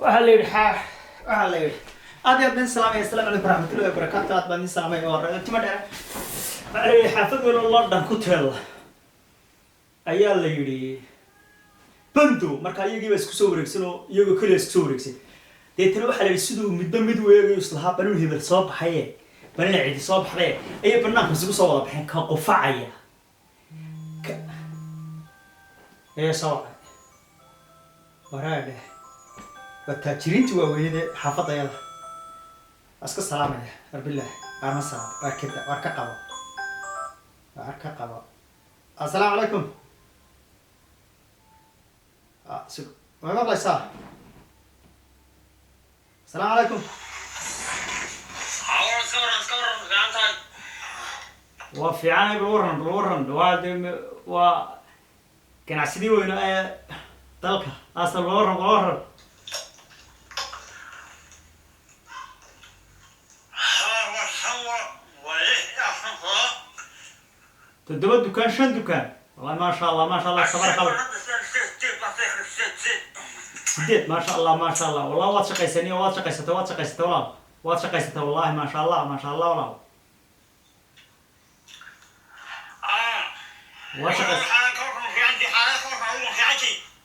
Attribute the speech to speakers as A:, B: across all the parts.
A: Waxaa la yidhi waxaa la yidhi, aad iyo aad baan salaamaya. Asalaamu calaykum waraxmatullahi wabarakaatu. Aad baan idin salaamaya. Waa timo dheere. Waxaa la yidhi xaafad weyn oo London ku teella ayaa la yidhi bando. Marka iyagii baa isku soo wareegsan oo iyagoo keliya isku soo wareegsan. Deetana waxaa la yidhi siduu midba mid u eegayo, islahaa baluu hebel soo baxaye, balina cidi soo baxdaye, ayay banaanka isugu soo wada baxeen. Ka qufacaya ka ayaa soo wacay. Waraadhe, waa taajiriintii waaweynade xaafadda yada. Waa iska salaamaya. War bilaah, waar ma salaam, waar kada, waar ka qabo, waar ka qabo. Assalaamu calaykum. Ma maqlaysaa? Asalaamu calaykum.
B: Iska waran, iska waran, fiican tahay?
A: Waa fiicanay. Bal waran, bal waran. Waa de waa ganacsadii weyna ee dalka asal. Bal waran, bal waran.
B: Waa lix iyo afar sano.
A: Toddoba dukaan, shan dukaan, wallahi maasha Allah, maasha Allah, tabaraka Allah. Sideed, maasha Allah, maasha Allah. Wallah waad shaqaysaniyo, waad shaqaysatay, waad shaqaysatay walaal, waad shaqaysatay wallahi. Maasha Allah, maasha Allah walaal, waad shaqaysatay.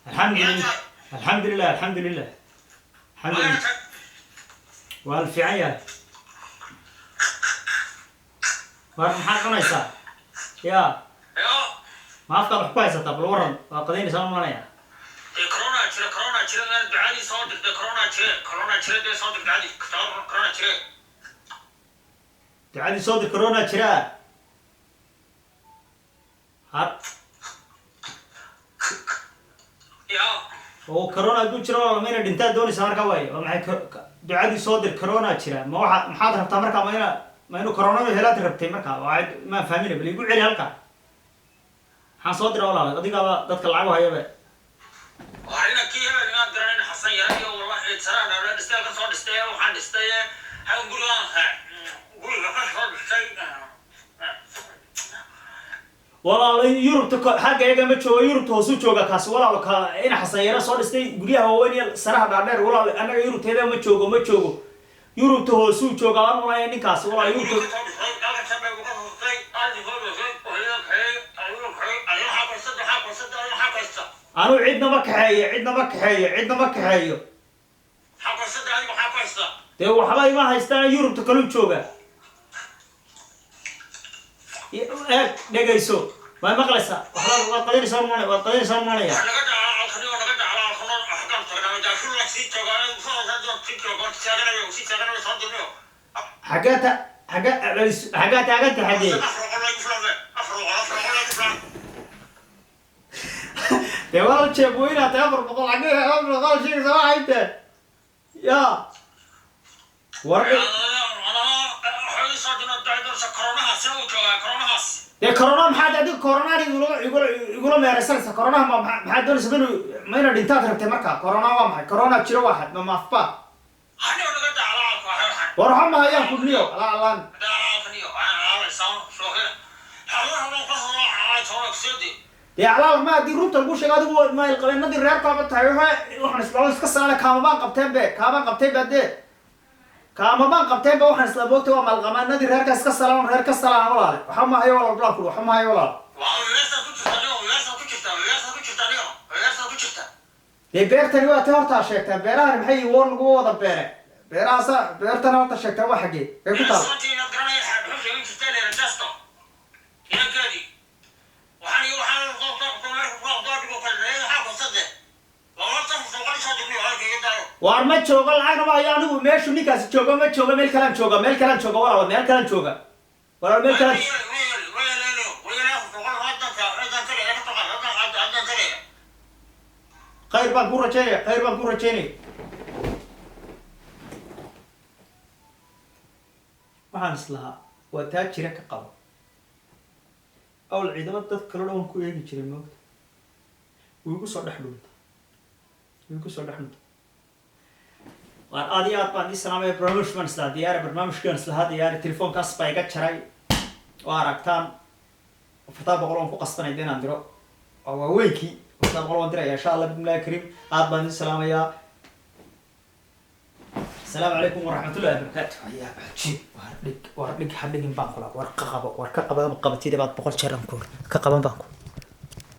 A: Alxamdulilah, alxamdulilah, alxamdulilah, alxamdulilah. Waa la fiican yahay. War maxaad cunaysaa? Ya, ma afkaad wax ku haysataa? Bal waran, waa qadaynaysaa malanaya.
B: Corona jira, corona jira. Ducadii soo dirtay, corona jire, corona jire dee, soo dir ducadii, corona jire.
A: Ducadii soo dir, corona jiraa had.
B: Ya.
A: Oo corona hadduu jiro walaal, ma ina dhintaad doonaysaa marka? Waay, waa maxay ducadii soo dir corona jira? Ma waxa maxaad rabtaa marka? Ma inuu coronadu helaad rabtay marka? Waa maan fahmina. Bal igu celi halka, maxaan soo dira walaal? Adigaaba dadka lacag u hayaba.
B: Arina kii hebel inaad garanayn, Xasan Yara iyo wallahi saraan dhala dhistay, halkan soo dhistay, waxaan dhistay hagan gurigaan, guriga ka soo dhistay.
A: Walaal, Yurubta xagga iyaga ma joogo, Yurubta hoosuu jooga kaasi walaal. Ka ina Xasan Yara soo dhistay guryaha waaweyn iyo saraha dhaadheer, walaal, annaga Yurubteeda ma joogo, ma joogo. Yurubta hoosuu jooga aan malaya ninkaasi walaal, Yurubta.
B: Guriga soo dhistay halkan shabay ka soo dhistay, arrin soo dhistay, waxaa kaysta, waxaa kaysta, waxaa kaysta.
A: Anuu cidna ma kaxeeyo, cidna ma kaxeeyo, cidna ma kaxeeyo.
B: Waxaa kaysta adiga, waxaa kaysta.
A: Dee waxba ima haystaan, Yurubta kaluu jooga. Eeg, dhegayso, waa maqlaysaa? Waxba waad qadinaysaa maanaya, waad qadinaysaa maanaya.
B: Naga dhaca alkaniyo, naga dhaca alkano, xaggaan tagnaa jaafur la sii joogaa, sii joogaa, taaganayo, sii taaganayo, soo dirnayo.
A: Xaggaa ta xaggaa xaggaa taaganta, xaggee?
B: 400 ay ku filan, 400, 400 ay ku filan.
A: Dee walaal, jeeb weynaa tahay. 400 xaggee? 400 sheegaysa waxay tahay ya war. Dee corona maxaad adiga coronaan igula meeraysanaysa? Coronaha ma maxaad doonaysa? Inuu ma ina dhintaad rabtay marka? Corona waa maxay? Corona jiro waa ma maafba? War waxa ma hayaan kudniyo alaa alaan. Dee alaal ma haddii runta lagu sheego, adigu ma ilqabeenadii reerkaaba tahay. Waxaan isla iska salaale, kaamabaan qabteen be, kaamabaan qabteen ba, dee kaamabaan qabteen ba. Waxaan isla moogtay waa maalqamaanadii reerka iska salaan, reer ka salaan walaale. Waxa ma hayo walaal, blaan kudhi, waxa ma hayo walaal. Dee beertani waa tay hortaa sheegtaa. Beerahani maxay yihiin? War laguma wada beere beerahaasa. Beertana horta sheegtaa waa xaggee kay ku taal? Waar ma joogo, lacagna ma hayo anigu. Meeshu ninkaasi joogo ma joogo, meel kalaan jooga, meel kalaan jooga walaal, meel kalaan jooga walaal, meel kalaan. Khayr baan ku rajaynaya, khayr baan ku rajaynaya. Waxaan islahaa waa taa jira ka qabo awl ciidamo dad kale dhan waan ku eegi jiray moogta. Wuu igu soo dhex dhunta, wuu igu soo dhex dhunta. Waar aad iyo aad baan ii salaamaya. Barnaamij baan islahaa diyaari, barnaamijkaan islahaa diyaari, telefoonkaas baa iga jaray oo aragtaan. 400 waan ku qasbanay de inaan diro, waa waaweynkii. 400 waan diraya insha Allah bismillahi kariim. Aad baan idin salaamayaa. Asalaamu calaykum waraxmatullahi wabarakaatu. Ayaa cajiib. War dhig, war dhig, ha dhigin baan kula. War ka qabo, war ka qaban. Qabatida baad 100 jeer aan ku ka qaban baan ku.